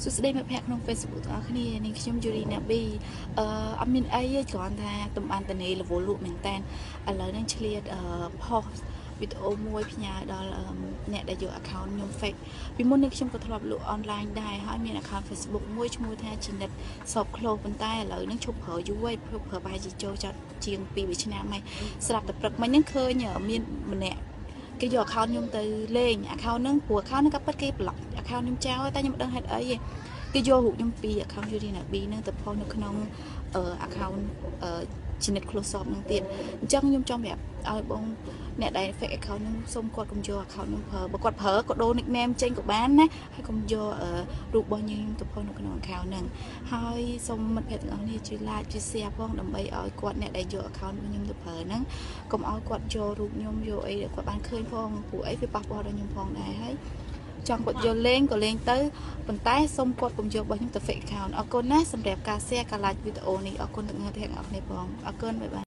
សួស្តីមិត្តភ័ក្តិក្នុង Facebook ទាំងអស់គ្នានាងខ្ញុំយូរីណាប៊ីអត់មានអីទេគ្រាន់ថាទំបានតនេរវល់លក់មែនតើឥឡូវហ្នឹងឆ្លៀតpost វីដេអូមួយផ្ញើដល់អ្នកដែលយក account ខ្ញុំ fake ពីមុននេះខ្ញុំក៏ធ្លាប់លក់ online ដែរហើយមាន account Facebook មួយឈ្មោះថាជីនិត Shop Close ប៉ុន្តែឥឡូវហ្នឹងឈប់ប្រើយូរហើយឈប់ប្រើប្រហែលជាចូលចត់ជាង2ឆ្នាំហើយស្រាប់តែព្រឹកមិញហ្នឹងឃើញមានម្នាក់គេយក account ខ្ញុំទៅលេង account ហ្នឹងព្រោះ account ហ្នឹងក៏ពិតគេ block account ខ្ញុំចោលតែខ្ញុំមិនដឹងហេតុអីទេគេយករូបខ្ញុំពី account Yurina B ហ្នឹងទៅ post នៅក្នុង account ជីនិត close shop ហ្នឹងទៀតអញ្ចឹងខ្ញុំចង់ប្រាប់ឲ្យបងអ្នកដែល fake account ហ្នឹងសូមគាត់កុំយក account ហ្នឹងប្រើបើគាត់ប្រើក៏ដូរ nickname ចេញក៏បានណាហើយកុំយករូបរបស់យើងទៅ post នៅក្នុង account ហ្នឹងហើយសូមមិត្តភ័ក្តិទាំងអស់គ្នាជួយ like ជួយ share ផងដើម្បីឲ្យគាត់អ្នកដែលយក account របស់ខ្ញុំទៅប្រើហ្នឹងកុំឲ្យគាត់យករូបខ្ញុំយកអីដែលគាត់បានឃើញផងព្រោះអីវាប៉ះពាល់ដល់ខ្ញុំផងដែរហើយចង់គាត់យកលេងក៏លេងទៅប៉ុន្តែសូមគាត់កុំយករបស់ខ្ញុំទៅ fake account អរគុណណាសម្រាប់ការ share ការ like វីដេអូនេះអរគុណទាំងអស់គ្នាផងអរគុណ bye bye.